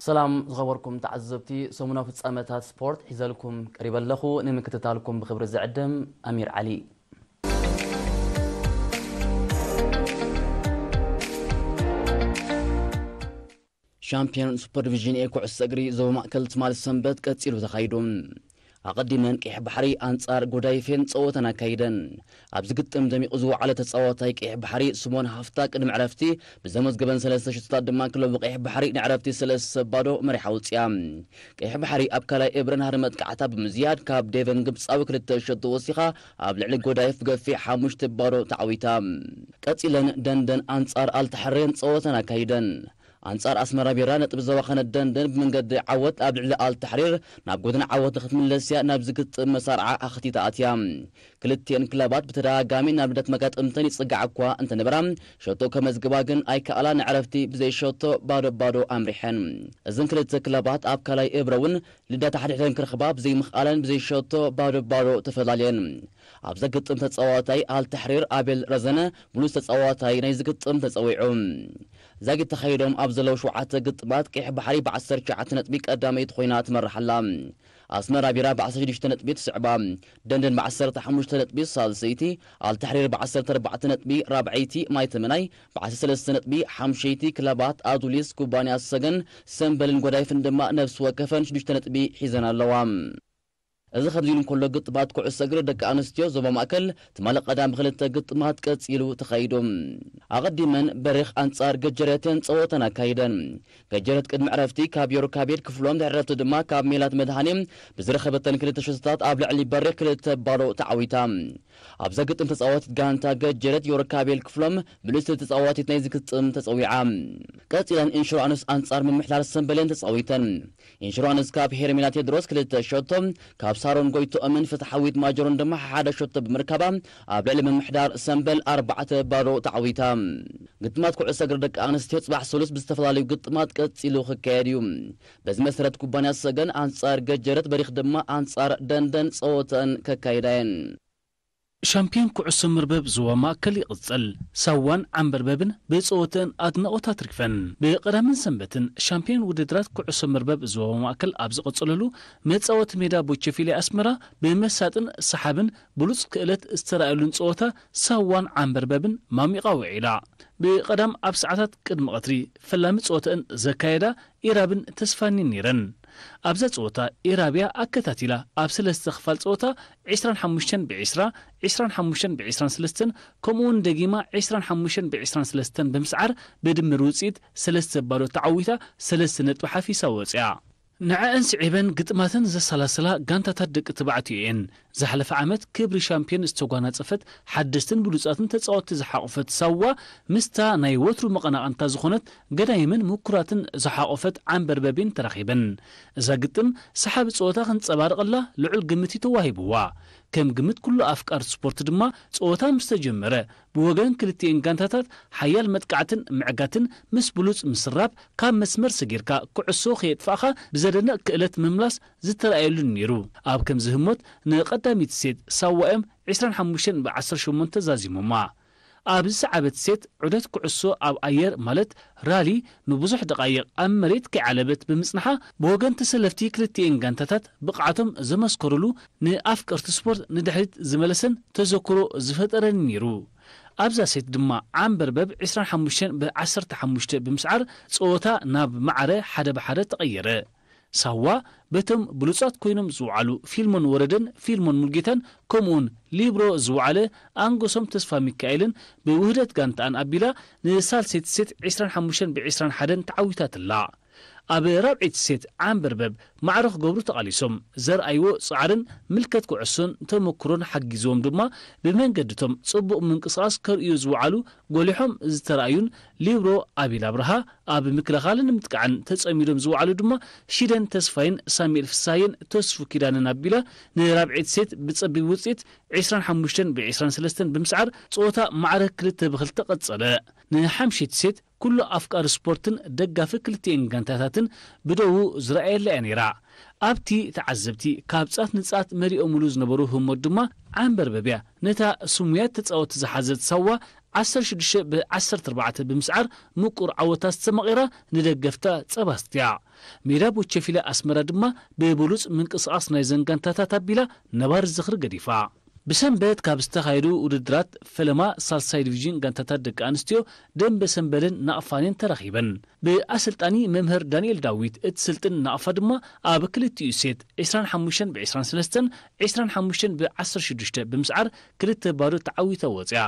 ሰላም ዝኸበርኩም ተዓዘብቲ፣ ሰሙናዊ ፍጻመታት ስፖርት ሒዘልኩም ቀሪበ ኣለኹ። ንምክትታልኩም ብኽብሪ ዝዕድም ኣሚር ዓሊ። ሻምፒዮን ሱፐር ዲቪዥን ኤ ኩዕሶ እግሪ ዞባ ማእከል ትማሊ ሰንበት ቀጺሉ ተኻይዱ። ኣቐዲመን ቀይሕ ባሕሪ ኣንጻር ጎዳይፌን ጸወተን ኣካይደን። ኣብዚ ግጥም ደሚቑ ዝወዓለ ተጻዋታይ ቀይሕ ባሕሪ ስሞን ሃፍታ ቅድሚ ዕረፍቲ ብዘመዝገበን ሰለስተ ሽቶታት ድማ ክለቡ ቀይሕ ባሕሪ ንዕረፍቲ ሰለስተ ባዶ መሪሓ ውጽያ። ቀይሕ ባሕሪ ኣብ ካልኣይ እብረን ሃሪ መጥቃዕታ ብምዝያድ ካብ ዴቨን ግብጻዊ ክልተ ሸቶ ወሲኻ ኣብ ልዕሊ ጎዳይፍ ብገፊሕ ሓሙሽተ ባዶ ተዓዊታ። ቀጺለን ደንደን ኣንጻር ኣልታሕሬን ጸወተን ኣካይደን። ኣንጻር ኣስመራ ቢራ ነጥቢ ዘባኸነት ደንደን ብመንገዲ ዓወት ኣብ ልዕሊ ኣልታሕሪር ናብ ጎደና ዓወት ንክትምለስ እያ ናብዚ ግጥም መሳርዓ ኣኽቲታ ኣትያ። ክልቲኤን ክለባት ብተደጋጋሚ ናብ ልደት መጋጥምተን ይጽጋዓ እኳ እንተነበራ፣ ሸቶ ከመዝግባ ግን ኣይከኣላ። ንዕረፍቲ ብዘይ ሸቶ ባዶ ባዶ ኣምሪሐን። እዘን ክልተ ክለባት ኣብ ካልኣይ እብረ እውን ልዳ ተሓድሕደን ክረኽባ ብዘይምኽኣለን ብዘይ ሸቶ ባዶ ባዶ ተፈላለየን። ኣብዛ ግጥም ተጻዋታይ ኣልታሕሪር ኣቤል ረዘነ ብሉጽ ተጻዋታይ ናይዚ ግጥም ተጸዊዑ። ዛጊት ተኻይዶም ኣብ ዘለዉ ሸውዓተ ግጥማት ቀይሕ ባሕሪ ብ ዓሰርተ ትሽዓተ ነጥቢ ቀዳመይቲ ኮይና ትመርሕ ኣላ። ኣስመራ ቢራ ብ ዓሰርተ ሽዱሽተ ነጥቢ ትስዕባ፣ ደንደን ብ ዓሰርተ ሓሙሽተ ነጥቢ ሳልሰይቲ፣ ኣልታሕሪር ብ ዓሰርተ ኣርባዕተ ነጥቢ ራብዐይቲ፣ ማይ ተመናይ ብ ዓሰርተ ሰለስተ ነጥቢ ሓምሸይቲ፣ ክለባት ኣዱሊስ፣ ኩባንያ ሰገን፣ ሰምበልን ጎዳይፍን ድማ ነፍሲ ወከፈን ሽዱሽተ ነጥቢ ሒዘን ኣለዋ። እዚ ከምዚ ኢሉ እንከሎ፣ ግጥማት ኩዕሶ እግሪ ደቂ ኣንስትዮ ዞባ ማእከል ትማሊ ቀዳም ክልተ ግጥማት ቀጺሉ ተኻይዱ። ኣቐዲመን በሪኽ ኣንጻር ገጀረተን ጸወተን ኣካይደን። ገጀረት ቅድሚ ዕረፍቲ ካብ ዮርካቤድ ክፍሎም፣ ድሕሪ ዕረፍቲ ድማ ካብ ሜላት መድሃኔ ብዝረኸበተን ክልተ ሸቶታት ኣብ ልዕሊ በሪኽ ክልተ ባዶ ተዓዊታ። ኣብዛ ግጥም ተጻዋቲት ጋንታ ገጀረት ዮርካቤል ክፍሎም ብልጽቲ ተጻዋቲት ናይዚ ግጥም ተጸዊዓ። ቀጺለን ኢንሹራንስ ኣንጻር ምምሕዳር ሰምበልን ተጻዊተን። ኢንሹራንስ ካብ ሄርሜላ ቴድሮስ ክልተ ሸቶ፣ ካብ ሳሮን ጎይቶኦምን ፍትሓዊት ማጆሮን ድማ ሓደ ሸቶ ብምርካባ ኣብ ልዕሊ ምምሕዳር ሰምበል ኣርባዕተ ባዶ ተዓዊታ። ግጥማት ኩዕሶ እግሪ ደቂ ኣንስትዮ ጽባሕ ሰሉስ ብዝተፈላለዩ ግጥማት ቀጺሉ ክካየድ እዩ። በዚ መሰረት ኩባንያ ሰገን ኣንጻር ገጀረት፣ በሪኽ ድማ ኣንጻር ደንደን ጸወተን ከካይዳ እየን። ሻምፒዮን ኩዕሶ መርበብ ዞባ ማእከል ይቕጽል። ሳዋን ዓምበርበብን ብጸወተን ኣድናቖት ኣትሪፈን። ብቐዳምን ሰንበትን ሻምፒዮን ውድድራት ኩዕሶ መርበብ ዞባ ማእከል ኣብ ዝቐጸለሉ፣ መጻወቲ ሜዳ ቦቸፊሊ ኣስመራ ብመሳጥን ሰሓብን ብሉጽ ክእለት ዝተራእየሉን ጸወታ ሳዋን ዓምበርበብን ማሚቓ ውዒላ። ብቐዳም ኣብ ሰዓታት ቅድሚ ቀትሪ ፈላሚ ጸወተአን ዘካየዳ ኢራብን ተስፋኒን ነይረን። ኣብዛ ጸወታ ኢራብያ ኣከታቲላ ኣብ ሰለስተ ክፋል ጸወታ ዕስራን ሓሙሽተን ብ ዕስራ፣ ዕስራን ሓሙሽተን ብ ዕስራን ሰለስተን፣ ከምኡውን ደጊማ ዕስራን ሓሙሽተን ብ ዕስራን ሰለስተን ብምስዓር ብድምር ውጽኢት ሰለስተ ባዶ ተዓዊታ ሰለስተ ነጥቢ ሓፊሳ ወጽያ። ንዐአን ስዒበን ግጥማተን ዘሰላሰላ ጋንታታት ደቂ ተባዕትዮ እየን። ዝሓለፈ ዓመት ክብሪ ሻምፒዮን ዝተጓናጸፈት ሓደስትን ብሉጻትን ተጻወትቲ ዝሓቖፈት ሳዋ ምስታ ናይ ወትሩ መቐናቕንታ ዝኾነት ገዳይምን ምኩራትን ዝሓቖፈት ዓምበርበብ እየን ተራኺበን። እዛ ግጥም ሰሓቢ ጸወታ ከንጸባርቐላ ልዑል ግምት እዩ ተዋሂብዋ። ከም ግምት ኩሉ ኣፍቃርቲ ስፖርት ድማ ጸወታ ምስ ተጀመረ ብወገን ክልቲኤን ጋንታታት ሓያል መጥቃዕትን ምዕጋትን ምስ ብሉጽ ምስራብ ካብ መስመር ሰጊርካ ኩዕሶ ከየጥፋእኻ ብዘደንቕ ክእለት ምምላስ ዝተራእየሉን ነይሩ። ኣብ ከምዚ ህሞት ንቐዳሚት ሴት ሳዋ እዮም ዕስራን ሓሙሽተን ብ ዓሰርተ ሸሞንተ ዛዚሞማ። ኣብ ዝሰዓበት ሴት ዑደት ኩዕሶ ኣብ ኣየር ማለት ራሊ ንብዙሕ ደቓይቕ ኣብ መሬት ከይዓለበት ብምጽንሓ ብወገን ተሰለፍቲ ክልቲኤን ጋንታታት ብቕዓቶም ዘመስከሩሉ ንኣፍቀርቲ ስፖርት ንድሕሪት ዝመለሰን ተዘክሮ ዝፈጠረን ነይሩ። ኣብዛ ሴት ድማ ዓምበርበብ ዕስራን ሓሙሽተን ብ ዓሰርተ ሓሙሽተ ብምስዓር ጸወታ ናብ ማዕረ ሓደ ብሓደ ተቐየረ። ሳዋ በቶም ብሉጻት ኮይኖም ዝወዓሉ ፊልሞን ወረደን ፊልሞን ሙልጌታን ከምኡውን ሊብሮ ዝወዓለ ኣንጎሶም ተስፋ ሚካኤልን ብውህደት ጋንታኣን ኣቢላ ንሳልሰይቲ ሴት ዕስራን ሓሙሽተን ብ ዕስራን ሓደን ተዓዊታትላ። ኣብ ራብዐይቲ ሴት ዓምበርበብ ማዕረ ክገብሩ ተቓሊሶም ዘርኣይዎ ጻዕርን ምልከት ኩዕሶን ተመክሮን ሓጊዝዎም ድማ ብመንገድቶም ጽቡቕ ምንቅስቓስ ከርእዩ ዝወዓሉ ጎሊሖም ዝተራእዩን ሊብሮ ኣቢል ኣብርሃ ኣብ ምክልኻልን ምጥቃዕን ተጸሚዶም ዝወዓሉ ድማ ሺደን ተስፋይን ሳሙኤል ፍስሃየን ተስፉ ኪዳነን ኣቢላ ንራብዐይቲ ሴት ብጸቢብ ውጽኢት ዕስራን ሓሙሽተን ብ ዕስራን ሰለስተን ብምስዓር ጸወታ ማዕረ ክልተ ብኽልተ ቀጸለ። ንሓምሸይቲ ሴት ኩሉ ኣፍቃሪ ስፖርትን ደጋፊ ክልቲኤን ጋንታታትን ብደዉ ዝረኣየላ እያ ነይራ። ኣብቲ ተዓዘብቲ ካብ ጻት ንጻት መሊኦምሉ ዝነበሩ ህሞት ድማ ዓንበርበብያ ነታ ስሙያት ተጻወቲ ዝሓዘት ሳዋ ዓሰርተ ሽዱሽተ ብ ዓሰርተ ኣርባዕተ ብምስዓር ምቁር ዓወታ ዝተመቒራ ንደገፍታ ጸባ ኣስትያ። ሜዳ ቦቸፊላ ኣስመራ ድማ ብብሉጽ ምንቅስቓስ ናይዘን ጋንታታት ኣቢላ ነባሪ ዝኽሪ ገዲፋ። ብሰንበት ካብ ዝተኻየዱ ውድድራት ፈለማ ሳልሳይ ዲቪዥን ጋንታታት ደቂ ኣንስትዮ ደንበ ሰንበልን ናቕፋን እየን ተራኺበን። ብኣሰልጣኒ መምህር ዳንኤል ዳዊት እትስልጥን ናቕፋ ድማ ኣብ ክልቲኡ ሴት ዕስራን ሓሙሽተን ብ ዕስራን ሰለስተን፣ ዕስራን ሓሙሽተን ብ ዓሰርተ ሽዱሽተ ብምስዓር ክልተ ባዶ ተዓዊታ ወፂኣ።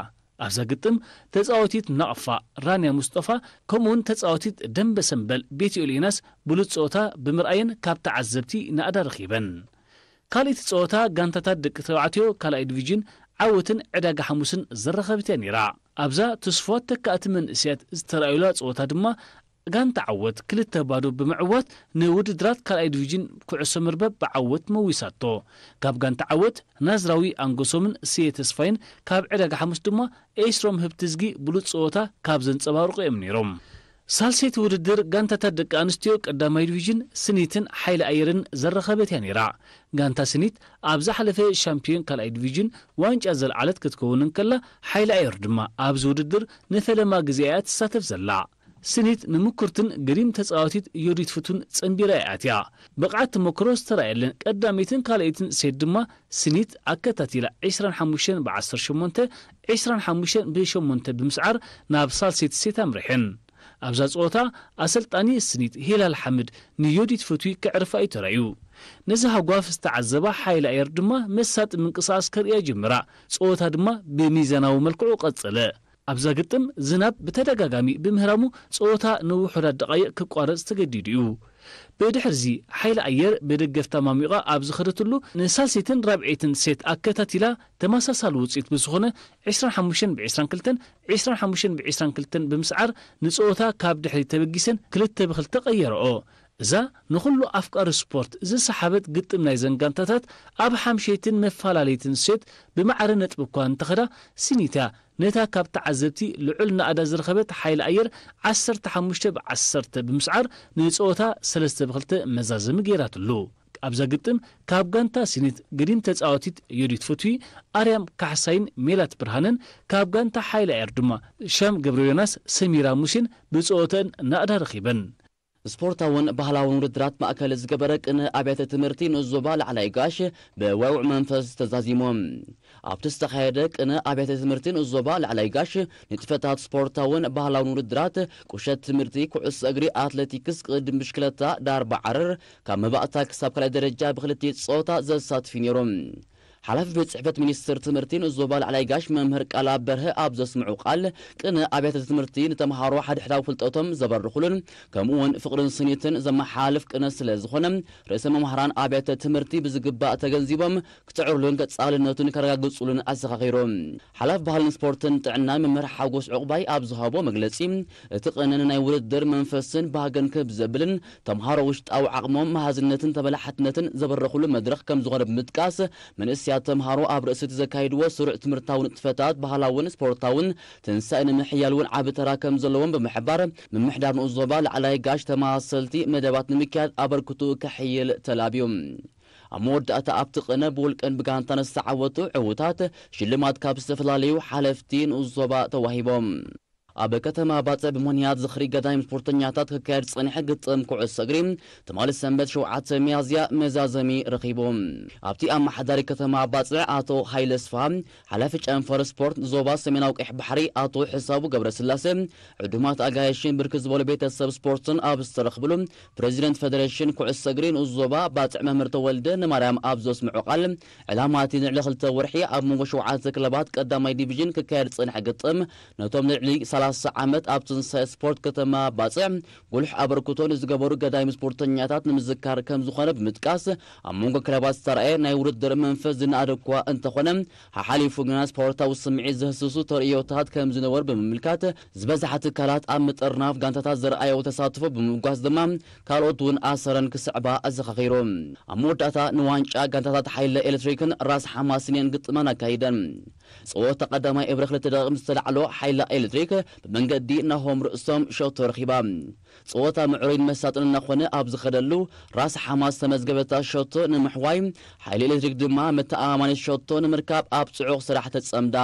ኣብዛ ግጥም ተፃወቲት ናቕፋ ራንያ ሙስጠፋ ከምኡውን ተፃወቲት ደንበ ሰንበል ቤትኤል ዮናስ ብሉፅ ፀወታ ብምርኣየን ካብ ተዓዘብቲ ናእዳ ረኺበን። ካልኣይቲ ፀወታ ጋንታታት ደቂ ተባዕትዮ ካልኣይ ዲቪዥን ዓወትን ዕዳጋ ሓሙስን ዘረኸበት እያ ነይራ። ኣብዛ ተስፍዋት ተካእቲ መንእሰያት ዝተረኣዩላ ፀወታ ድማ ጋንታ ዓወት ክልተ ባዶ ብምዕዋት ንውድድራት ካልኣይ ዲቪዥን ኩዕሶ መርበብ ብዓወት መዊሳቶ። ካብ ጋንታ ዓወት ናዝራዊ ኣንጎሶምን ስየ ተስፋይን፣ ካብ ዕዳጋ ሓሙስ ድማ ኤስሮም ህብትዝጊ ብሉጽ ጸወታ ካብ ዘንጸባርቑ እዮም ነይሮም። ሳልሰይቲ ውድድር ጋንታታት ደቂ ኣንስትዮ ቀዳማይ ዲቪዥን ስኒትን ሓይሊ ኣየርን ዘረኸበት እያ ነይራ። ጋንታ ስኒት ኣብ ዝሓለፈ ሻምፒዮን ካልኣይ ዲቪዥን ዋንጫ ዘልዓለት ክትከውን እንከላ፣ ሓይሊ ኣየር ድማ ኣብዚ ውድድር ንፈለማ ግዜ እያ ትሳተፍ ዘላ። ስኒት ንምኩርትን ገዲም ተጻዋቲት ዮዲት ፍቱን ጸንቢራ እያ ኣትያ። ብቕዓት ተመክሮ ዝተራእየለን ቀዳመይትን ካልኣይትን ሴት ድማ ስኒት ኣከታቲላ ዕስራን ሓሙሽተን ብ ዓሰርተ ሸሞንተ፣ ዕስራን ሓሙሽተን ብ ሸሞንተ ብምስዓር ናብ ሳልሰይቲ ሴት ኣምሪሐን። ኣብዛ ጸወታ ኣሰልጣኒ ስኒት ሂላል ሓምድ ንዮዲት ፍቱይ ከዕርፋ እዩ ተራእዩ። ነዚ ሃጓፍ ዝተዓዘባ ሓይሊ ኣየር ድማ መሳጢ ምንቅስቓስ ከርእያ ጀምራ። ጸወታ ድማ ብሚዛናዊ መልክዑ ቀጸለ። ኣብዛ ግጥም ዝናብ ብተደጋጋሚ ብምህራሙ ጸወታ ንውሑዳት ደቓይቕ ክቋረጽ ተገዲዱ እዩ። ብድሕርዚ ሓይሊ ኣየር ብደገፍታ ማሚቓ ኣብ ዝኸደትሉ ንሳልሰይትን ራብዐይትን ሴት ኣከታቲላ ተመሳሳሊ ውጽኢት ብዝኾነ ዕስራን ሓሙሽተን ብ ዕስራን ክልተን፣ ዕስራን ሓሙሽተን ብ ዕስራን ክልተን ብምስዓር ንጸወታ ካብ ድሕሪት ተበጊሰን ክልተ ብ ክልተ ቀየረኦ። እዛ ንኹሉ ኣፍቃሪ ስፖርት ዝሰሓበት ግጥም ናይዘን ጋንታታት ኣብ ሓምሸይትን መፈላለይትን ሴት ብማዕረ ነጥቢ እኳ እንተኸዳ፣ ስኒት እያ ነታ ካብ ተዓዘብቲ ልዑል ናእዳ ዝረኸበት ሓይሊ ኣየር ዓሰርተ ሓሙሽተ ብ ዓሰርተ ብምስዓር ንጸወታ ሰለስተ ብ ክልተ መዛዘሚ ገይራትሉ። ኣብዛ ግጥም ካብ ጋንታ ስኒት ገዲም ተጻዋቲት ዮዲት ፍትዊ፣ ኣርያም ካሕሳይን ሜላት ብርሃንን፣ ካብ ጋንታ ሓይሊ ኣየር ድማ ሻም ገብረ ዮናስ፣ ሰሚራ ሙሴን ብጸወተን ናእዳ ረኺበን። ስፖርታውን ባህላውን ውድድራት ማእከል ዝገበረ ቅነ ኣብያተ ትምህርቲ ንኡስ ዞባ ላዕላይ ጋሽ ብወውዕ መንፈስ ተዛዚሞም። ኣብቲ ዝተኻየደ ቅነ ኣብያተ ትምህርቲ ንኡስ ዞባ ላዕላይ ጋሽ ንጥፈታት ስፖርታውን ባህላውን ውድድራት ቁሸት ትምህርቲ፣ ኩዕሶ እግሪ፣ ኣትሌቲክስ፣ ቅድድም ብሽክለታ፣ ዳርባ ዓረር ካብ መባእታ ክሳብ ካልኣይ ደረጃ ብክልቲኡ ጾታ ዘሳትፍ እዩ ነይሩ። ሓላፊ ቤት ጽሕፈት ሚኒስትር ትምህርቲ ንኡስ ዞባ ላዕላይ ጋሽ መምህር ቃላ በርሀ ኣብ ዘስምዑ ቃል፣ ቅነ ኣብያተ ትምህርቲ ንተምሃሮ ሓድሕዳዊ ፍልጠቶም ዘበርኹሉን ከምኡ እውን ፍቕርን ስኒትን ዘመሓላልፍ ቅነ ስለ ዝኾነ፣ ርእሰ መምህራን ኣብያተ ትምህርቲ ብዝግባእ ተገንዚቦም ክጽዕሩሉን ቀጻልነቱን ከረጋግጹሉን ኣዘኻኺሩ። ሓላፊ ባህልን ስፖርትን ጥዕናን መምህር ሓጎስ ዕቑባይ ኣብ ዝሃቦ መግለጺ፣ እቲ ቅነ ንናይ ውድድር መንፈስን ባህግን ክብ ዘብልን ተምሃሮ ውሽጣዊ ዓቕሞም፣ መሃዝነትን ተበላሓትነትን ዘበረኹሉ መድረኽ ከም ዝኾነ ብምጥቃስ፣ መንእሰያት ተምሃሮ ኣብ ርእሲ እቲ ዘካይድዎ ስሩዕ ትምህርታዊ ንጥፈታት ባህላውን ስፖርታውን ትንሳኤ ንምሕያል እውን ዓቢ ተራ ከም ዘለዎም ብምሕባር፣ ምምሕዳር ንኡስ ዞባ ላዕላይ ጋሽ ተመሳሰልቲ መደባት ንምክያድ ኣበርክቱ ከሕይል ተላብዩ። ኣብ መወዳእታ ኣብቲ ቅነ ብውልቅን ብጋንታን ዝተዓወቱ ዕዉታት ሽልማት ካብ ዝተፈላለዩ ሓለፍቲ ንኡስ ዞባ ተዋሂቦም። ኣብ ከተማ ባጽዕ ብምኽንያት ዝኽሪ ገዳይም ስፖርተኛታት ክካየድ ዝጸንሐ ግጥም ኩዕሶ እግሪ ትማሊ ሰንበት ሸውዓተ ሚያዝያ መዛዘሚ ረኺቡ። ኣብቲ ኣመሓዳሪ ከተማ ባጽዕ ኣቶ ሃይለ ስፍሃ፣ ሓላፊ ጨንፈር ስፖርት ዞባ ሰሜናዊ ቀይሕ ባሕሪ ኣቶ ሕሳቡ ገብረስላሴ፣ ዕዱማት ኣጋይሽን ብርክት ዝበሉ ቤተሰብ ስፖርትን ኣብ ዝተረኽብሉ፣ ፕሬዚደንት ፌደሬሽን ኩዕሶ እግሪ ንኡስ ዞባ ባጽዕ መምህር ተወልደ ንማርያም ኣብ ዘስምዖ ቃል፣ ዕላማ እቲ ንልዕሊ ክልተ ወርሒ ኣብ መንጎ ሸውዓተ ክለባት ቀዳማይ ዲቪዥን ክካየድ ዝጸንሐ ግጥም፣ ነቶም ንልዕሊ ሰላሳ ዓመት ኣብ ትንሳኤ ስፖርት ከተማ ባጽዕ ጉልሕ ኣበርክቶ ንዝገበሩ ገዳይም ስፖርተኛታት ንምዝካር ከም ዝኾነ ብምጥቃስ፣ ኣብ መንጎ ክለባት ዝተራእየ ናይ ውድድር መንፈስ ዝነኣደ እኳ እንተኾነ፣ ሓሓሊፉ ግና ስፖርታዊ ስምዒት ዘህስሱ ተርእዮታት ከም ዝነበሩ ብምምልካት፣ ዝበዝሓ ትካላት ኣብ ምጥርናፍ ጋንታታት ዘርኣዮ ተሳትፎ ብምብጋስ ድማ፣ ካልኦት እውን ኣሰረን ክስዕባ ኣዘኻኺሩ። ኣብ መወዳእታ ንዋንጫ ጋንታታት ሓይለ ኤሌክትሪክን ራስ ሓማስን እየን ግጥመን ኣካይደን። ጸወታ ቀዳማይ እብረ ክልተ ደቂቕ ምስ ተላዕሎ፣ ሓይላ ኤሌክትሪክ ብመንገዲ ናሆም ርእሶም ሸቶ ረኺባ። ጸወታ ምዕሩይን መሳጥን እናኾነ ኣብ ዝኸደሉ፣ ራስ ሓማስ ዝተመዝገበታ ሸቶ ንምሕዋይ፣ ሓይሊ ኤሌክትሪክ ድማ መተኣማማኒት ሸቶ ንምርካብ ኣብ ጽዑቕ ስራሕ ተጸምዳ።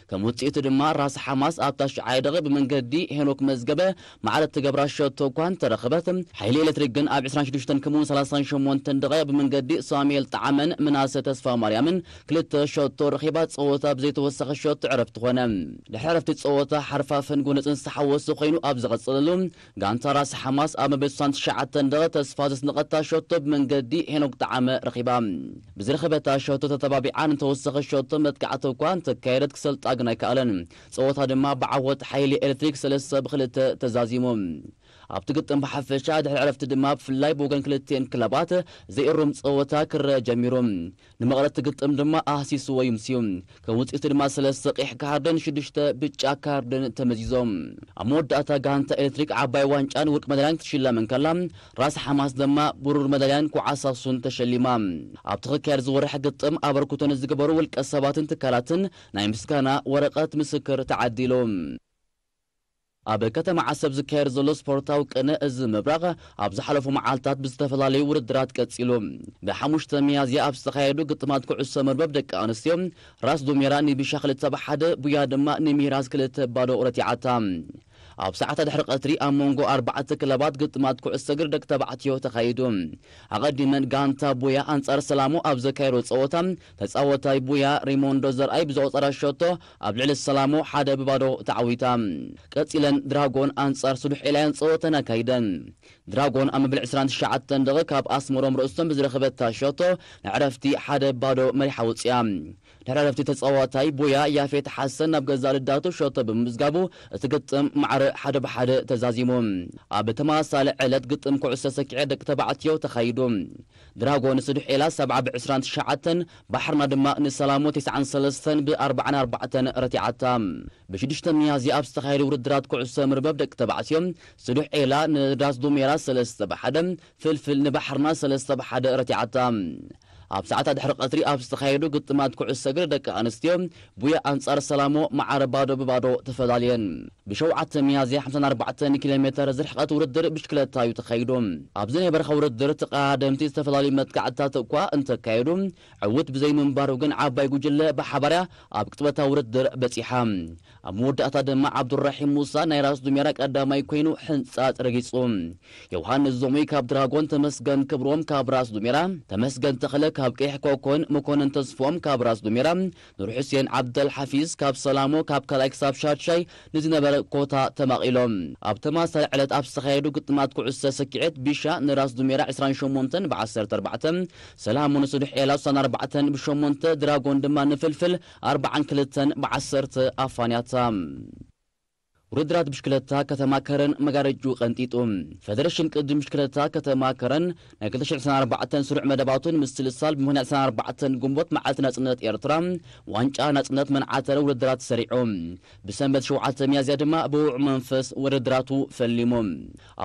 ከም ውጽኢቱ ድማ ራስ ሓማስ ኣብ ታሽዓይ ደቒቕ ብመንገዲ ሄኖክ መዝገበ ማዕረ እትገብራ ሸቶ እኳ እንተረኸበት፣ ሓይሊ ኤሌክትሪክ ግን ኣብ ዕስራን ሽዱሽተን ከምኡውን ሰላሳን ሸሞንተን ደቒቕ ብመንገዲ ሳሙኤል ጣዕመን ምናሰ ተስፋ ማርያምን ክልተ ሸቶ ረኺባ፣ ጸወታ ብዘይተወሰኸ ሸቶ ዕረፍቲ ኾነ። ድሕሪ ዕረፍቲ ጸወታ ሓርፋፍን ጎነጽን ዝተሓወሰ ኮይኑ ኣብ ዝቐጸለሉ፣ ጋንታ ራስ ሓማስ ኣብ መበል ስሳን ትሽዓተን ደቐ ተስፋ ዘስነቐታ ሸቶ ብመንገዲ ሄኖክ ጣዕመ ረኺባ። ብዝረኸበታ ሸቶ ተተባቢዓ ንተወሰኸ ሸቶ መጥቃዕቲ እኳ እንተካየደት ክሰልጣ ግን ኣይከኣለን። ጸወታ ድማ ብዓወት ሓይሊ ኤሌክትሪክ ሰለስተ ብክልተ ተዛዚሙ። ኣብቲ ግጥም ብሓፈሻ ድሕሪ ዕረፍቲ ድማ ብፍላይ ብወገን ክልቲኤን ክለባት ዘይእሩም ጸወታ ክረአ ጀሚሩ። ንመቐረቲ ግጥም ድማ ኣህሲስዎ ይምስዩ። ከም ውጽኢቱ ድማ ሰለስተ ቀይሕ ካርድን ሽዱሽተ ብጫ ካርድን ተመዚዞም። ኣብ መወዳእታ ጋንታ ኤሌክትሪክ ዓባይ ዋንጫን ወርቂ መዳልያን ክትሽለም እንከላ፣ ራስ ሓማስ ድማ ብሩር መዳልያን ኩዓሳሱን ተሸሊማ። ኣብቲ ክካየድ ዝወርሕ ግጥም ኣበርክቶ ንዝገበሩ ውልቀ ሰባትን ትካላትን ናይ ምስጋና ወረቐት ምስክር ተዓዲሉ። ኣብ ከተማ ዓሰብ ዝካየድ ዘሎ ስፖርታዊ ቅነ እዚ ምብራቕ ኣብ ዝሓለፉ መዓልታት ብዝተፈላለዩ ውድድራት ቀጺሉ። ብሓሙሽተ ሚያዝያ ኣብ ዝተኻየዱ ግጥማት ኩዕሶ መርበብ ደቂ ኣንስትዮ ራስ ዱሜራ ንቢሻ ክልተ ብ ሓደ፣ ቡያ ድማ ንሚራዝ ክልተ ባዶ ረቲዓታ። ኣብ ሰዓታት ድሕሪ ቀትሪ ኣብ መንጎ ኣርባዕተ ክለባት ግጥማት ኩዕሶ እግሪ ደቂ ተባዕትዮ ተኻይዱ። ኣቐዲመን ጋንታ ቡያ ኣንጻር ሰላሙ ኣብ ዘካየዶ ጸወታ ተጻወታይ ቡያ ሪሞንዶ ዘርኣይ ብዘቑጸራ ሸቶ ኣብ ልዕሊ ሰላሙ ሓደ ብባዶ ተዓዊታ። ቀጺለን ድራጎን ኣንጻር ስዱሕ ኤላያን ጸወተን ኣካይደን። ድራጎን ኣብ መበል ዕስራን ትሽዓተን ደቒቕ ካብ ኣስመሮም ርእሶም ብዝረኸበታ ሸቶ ንዕረፍቲ ሓደ ባዶ መሪሓ ወጺኣ። ድሕሪ ዕረፍቲ ተጻዋታይ ቡያ ያፌት ሓሰን ናብ ገዛእ ልዳቱ ሸቶ ብምምዝጋቡ እቲ ግጥም ማዕረ ሓደ ብሓደ ተዛዚሙ። ኣብ ተመሳሳሊ ዕለት ግጥም ኩዕሶ ሰኪዐ ደቂ ተባዕትዮ ተኻይዱ። ድራጎን ስዱሕ ኤላ ሰብዓ ብ ዕስራን ትሽዓተን፣ ባሕርና ድማ ንሰላሙ ተስዓን ሰለስተን ብ ኣርባዓን ኣርባዕተን ረቲዓታ። ብሽዱሽተ ሚያዝያ ኣብ ዝተኻየደ ውድድራት ኩዕሶ መርበብ ደቂ ተባዕትዮ፣ ስዱሕ ኤላ ንራስ ዱሜራ ሰለስተ ብ ሓደ፣ ፍልፍል ንባሕርና ሰለስተ ብ ሓደ ረቲዓታ። ኣብ ሰዓታት ድሕሪ ቀትሪ ኣብ ዝተኻየዱ ግጥማት ኩዕሶ እግሪ ደቂ ኣንስትዮ፣ ቡያ ኣንጻር ሰላሞ ማዕረ ባዶ ብባዶ ተፈላልየን። ብሸውዓተ ሚያዝያ ሓምሳን ኣርባዕተን ኪሎ ሜተር ዝርሕቐት ውድድር ብሽክለታ እዩ ተኻይዱ። ኣብዚ ናይ በረኻ ውድድር ተቐዳደምቲ ዝተፈላለዩ መጥቃዕትታት እኳ እንተካየዱ፣ ዕዉት ብዘይምንባሩ ግን ዓባይ ጉጅለ ብሓባርያ ኣብ ቅጽበታዊ ውድድር በጺሓ። ኣብ መወዳእታ ድማ ዓብዱራሒም ሙሳ ናይ ራስ ዱሜራ ቀዳማይ ኮይኑ ሕንጻጽ ረጊጹ። ዮሃንስ ዞሙይ ካብ ድራጎን፣ ተመስገን ክብሮም ካብ ራስ ዱሜራ፣ ተመስገን ተኽለ ካብ ቀይሕ ኮኮን፣ መኮንን ተስፎም ካብ ራስ ዱሜራ፣ ኑር ሑሴን ዓብደል ሓፊዝ ካብ ሰላሞ ካብ ካልኣይ ክሳብ ሻድሻይ ንዝነበረ ኮታ ተማቒሎም። ኣብ ተመሳሳሊ ዕለት ኣብ ዝተኻየዱ ግጥማት ኩዕሶ ሰኪዔት ቢሻ ንራስ ዱሜራ ዕስራን ሸሞንተን ብ ዓሰርተ ኣርባዕተ፣ ሰላሞ ንስዱሕ ኤላ ስሳን ኣርባዕተን ብ ሸሞንተ፣ ድራጎን ድማ ንፍልፍል ኣርባዓን ክልተን ብ ዓሰርተ ኣፋንያታ። ውድድራት ብሽክለታ ከተማ ከረን መጋረጅኡ ቀንጢጡ። ፌደሬሽን ቅድድም ብሽክለታ ከተማ ከረን ናይ ክልተ ሽሕን ዕስራን ኣርባዕተን ስሩዕ መደባቱ ንምስልሳል ብምኽንያት ዕስራን ኣርባዕተን ግንቦት መዓልቲ ናጽነት ኤርትራ ዋንጫ ናጽነት መንዓተረ ውድድራት ሰሪዑ። ብሰንበት ሸውዓተ ሚያዝያ ድማ ብውዑይ መንፈስ ውድድራቱ ፈሊሙ።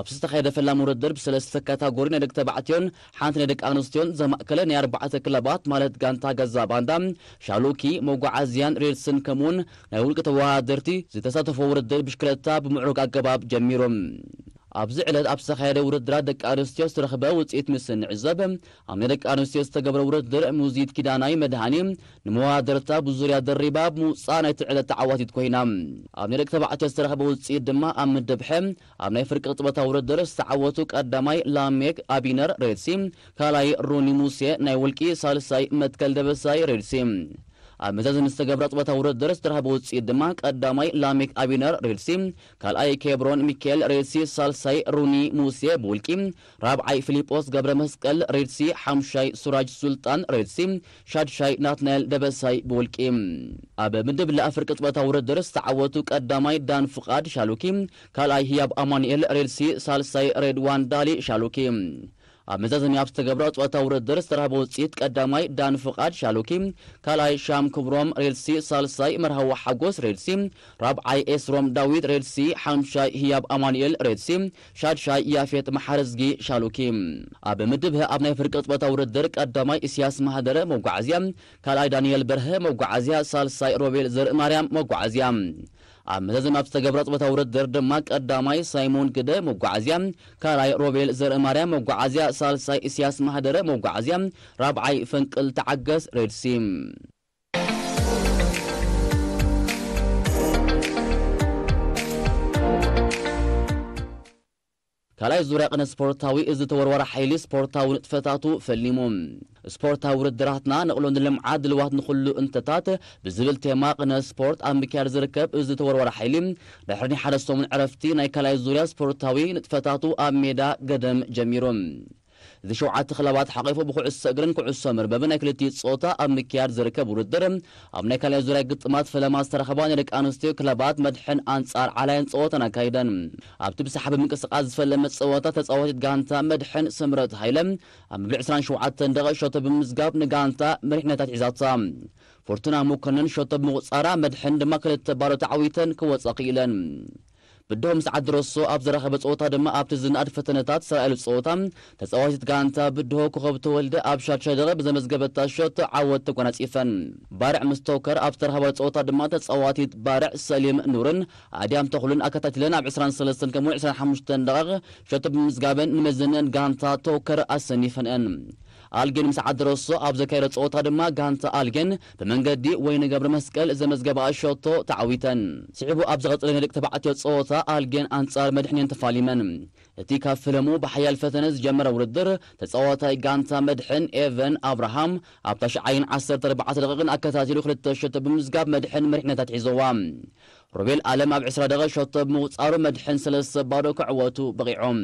ኣብ ዝተኻየደ ፈላሚ ውድድር ብሰለስተ ካታጎሪ ናይ ደቂ ተባዕትዮን ሓንቲ ናይ ደቂ ኣንስትዮን ዘማእከለ ናይ ኣርባዕተ ክለባት ማለት ጋንታ ገዛ ባንዳ፣ ሻሉኪ፣ መጓዓዝያን ሬድስን ከምኡውን ናይ ውልቂ ተወዳደርቲ ዝተሳተፎ ውድድር ብሽክለታ ብምዕሩግ ኣገባብ ጀሚሩ። ኣብዚ ዕለት ኣብ ዝተኻየደ ውድድራት ደቂ ኣንስትዮ ዝተረኽበ ውፅኢት ምስ እንዕዘብ፣ ኣብ ናይ ደቂ ኣንስትዮ ዝተገብረ ውድድር ሙዚት ኪዳናይ መድሃኒ ንመወዳደርታ ብዙርያ ደሪባ ብምውፃእ ናይቲ ዕለት ተዓዋቲት ኮይና። ኣብ ናይ ደቂ ተባዕትዮ ዝተረኽበ ውፅኢት ድማ ኣብ ምድብ ሐ ኣብ ናይ ፍርቂ ቅጽበታዊ ውድድር ዝተዓወቱ ቀዳማይ ላሜክ ኣቢነር ሬድሲ፣ ካልኣይ ሩኒ ሙሴ ናይ ውልቂ፣ ሳልሳይ መትከል ደበሳይ ሬድሲ። ኣብ መዛዘሚ ዝተገብረ ቅጽበታዊ ውድድር ዝተረኽበ ውፅኢት ድማ ቀዳማይ ላሜክ ኣቢነር ሬድሲ፣ ካልኣይ ኬብሮን ሚካኤል ሬድሲ፣ ሳልሳይ ሩኒ ሙሴ ብውልቂ፣ ራብዓይ ፊሊጶስ ገብረ መስቀል ሬድሲ፣ ሓምሻይ ሱራጅ ሱልጣን ሬድሲ፣ ሻድሻይ ናትናኤል ደበሳይ ብውልቂ። ኣብ ምድብ ለ ኣፍርቂ ቅጽበታዊ ውድድር ዝተዓወቱ ቀዳማይ ዳን ፍቓድ ሻሉኪ፣ ካልኣይ ህያብ ኣማኑኤል ሬድሲ፣ ሳልሳይ ሬድዋን ዳሊ ሻሉኪ። ኣብ መዛዘሚ ኣብ ዝተገብረ ጾታ ውድድር ዝተረኽበ ውጽኢት ቀዳማይ ዳን ፍቓድ ሻሉኪ፣ ካልኣይ ሻም ክብሮም ሬድሲ፣ ሳልሳይ መርሃዊ ሓጎስ ሬድሲ፣ ራብዓይ ኤስሮም ዳዊት ሬድሲ፣ ሓምሻይ ህያብ ኣማኑኤል ሬድሲ፣ ሻድሻይ ያፌት መሓረዝጊ ሻሉኪ። ኣብ ምድብ ሀ ኣብ ናይ ፍርቂ ጾታ ውድድር ቀዳማይ ኢስያስ ማህደረ መጓዓዝያ፣ ካልኣይ ዳንኤል በርሀ መጓዓዝያ፣ ሳልሳይ ሮቤል ዘርእማርያም መጓዓዝያ። ኣብ መዘዘም ኣብ ዝተገብረ ጸወታ ውድድር ድማ ቀዳማይ ሳይሞን ግደ መጓዓዝያ፣ ካልኣይ ሮቤል ዘርእማርያም መጓዓዝያ፣ ሳልሳይ ኢስያስ ማህደረ መጓዓዝያ፣ ራብዓይ ፈንቅል ተዓገስ ሬድሲ። ካልኣይ ዙርያ ቅነ ስፖርታዊ እዚ ተወርዋሪ ሓይሊ ስፖርታዊ ንጥፈታቱ ፈሊሙ። ስፖርታዊ ውድድራትና ንቕሎ ንልምዓት ድልዋት ንኹሉ እንተታት ብዝብል ቴማ ቅነ ስፖርት ኣብ ምክያድ ዝርከብ እዚ ተወርዋሪ ሓይሊ ድሕሪ ናይ ሓደ ሰሙን ዕረፍቲ ናይ ካልኣይ ዙርያ ስፖርታዊ ንጥፈታቱ ኣብ ሜዳ ገደም ጀሚሩ። እዚ ሸውዓተ ክለባት ሓቂፉ ብኩዕሶ እግርን ኩዕሶ መርበብን ናይ ክልቲኡ ጾታ ኣብ ምክያድ ዝርከብ ውድድር ኣብ ናይ ካልኣይ ዙርያ ግጥማት ፈለማ ዝተረኸባ ናይ ደቂ ኣንስትዮ ክለባት መድሕን ኣንጻር ዓላየን ጸወተን ኣካይደን። ኣብቲ ብሰሓቢ ምንቅስቃስ ዝፈለመ ጸወታ ተጻዋቲት ጋንታ መድሕን ስምረት ሃይለ ኣብ መብልዕ ዕስራን ሸውዓተን ደቂቕ ሸቶ ብምምዝጋብ ንጋንታ መሪሕነታት ሒዛታ። ፎርቱና መኮነን ሸቶ ብምቑጻራ መድሕን ድማ ክልተ ባዶ ተዓዊተን ክወጻ ክኢለን። ብድሆ ምስ ዓዲ ሮሶ ኣብ ዘራኸበ ጸወታ ድማ ኣብቲ ዝነኣድ ፈተነታት ዝተራእየሉ ጸወታ ተጻዋቲት ጋንታ ብድሆ ኮኸብ ተወልደ ኣብ ሻድሻይ ደቂቕ ብዘመዝገበታ ሸቶ ዓወት ተጎናጺፈን። ባርዕ ምስ ቶከር ኣብ ዝተራኸበ ጸወታ ድማ ተጻዋቲት ባርዕ ሰሊም ኑርን ኣድያም ተኽሉን ኣከታቲለን ኣብ ዕስራን ሰለስተን ከምኡ ዕስራን ሓሙሽተን ደቂቕ ሸቶ ብምምዝጋበን ንመዘነን ጋንታ ቶከር ኣሰኒፈንአን። ኣልጌን ምስ ዓዲ ሮሶ ኣብ ዘካየዶ ጸወታ ድማ ጋንታ ኣልጌን ብመንገዲ ወይኒ ገብረ መስቀል ዘመዝገባ ሸቶ ተዓዊተን። ስዒቡ ኣብ ዝቐጸለ ናይ ደቂ ተባዕትዮ ጸወታ ኣልጌን ኣንጻር መድሕኔን ተፋሊመን። እቲ ካብ ፈለሙ ብሓያል ፈተነ ዝጀመረ ውድድር ተጻዋታይ ጋንታ መድሕን ኤቨን ኣብርሃም ኣብ ታሽዓይን ዓሰርተ ኣርባዕተ ደቂቕን ኣከታቲሉ ክልተ ሸቶ ብምዝጋብ መድሕን መሪሕነታት ሒዘዋ። ሮቤል ኣለም ኣብ ዕስራ ደቂቕ ሸቶ ብምቑጻሩ መድሕን ሰለስተ ባዶ ክዕወቱ በቒዖም።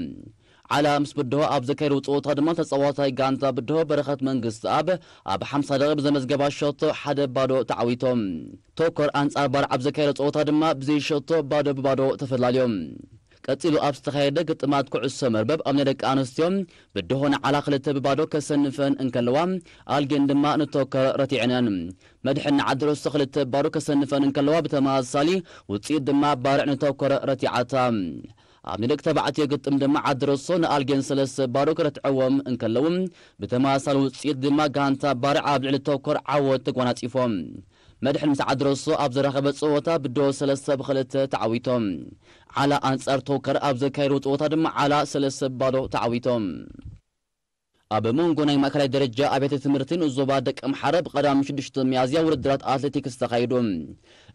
ዓላ ምስ ብድሆ ኣብ ዘካየድዎ ጸወታ ድማ ተጻዋታይ ጋንታ ብድሆ በረኸት መንግስትኣብ ኣብ ሓምሳ ደቂቕ ብዘመዝገባ ሸቶ ሓደ ባዶ ተዓዊቶም። ቶከር ኣንጻር ባርዕ ኣብ ዘካየዶ ጸወታ ድማ ብዘይ ሸቶ ባዶ ብባዶ ተፈላልዮም። ቀጺሉ ኣብ ዝተኻየደ ግጥማት ኩዕሶ መርበብ ኣብ ናይ ደቂ ኣንስትዮ ብድሆ ንዓላ ክልተ ብባዶ ከሰንፈን እንከለዋ ኣልጌን ድማ ንቶከር ረቲዐነን። መድሕን ንዓዲ ሮሶ ክልተ ባዶ ከሰንፈን እንከለዋ ብተመሳሳሊ ውጽኢት ድማ ባርዕ ንቶከር ረቲዓታ። ኣብ ናይ ደቂ ተባዕትዮ ግጥም ድማ ዓዲ ሮሶ ንኣልጌን ሰለስተ ባዶ ክረትዕዎም እንከለዉ ብተመሳሳሊ ውጽኢት ድማ ጋንታ ባርዕ ኣብ ልዕሊ ቶከር ዓወት ተጓናጺፎም። መድሕን ምስ ዓዲ ሮሶ ኣብ ዘራኸበ ጸወታ ብድሆ ሰለስተ ብክልተ ተዓዊቶም። ዓላ ኣንጻር ቶከር ኣብ ዘካየድዎ ጸወታ ድማ ዓላ ሰለስተ ባዶ ተዓዊቶም። ኣብ መንጎ ናይ ማእከላይ ደረጃ ኣብያተ ትምህርቲ ንዞባ ደቂ ኣምሓረ ብቐዳም ሽዱሽተ ሚያዝያ ውድድራት ኣትሌቲክስ ተኻይዱ።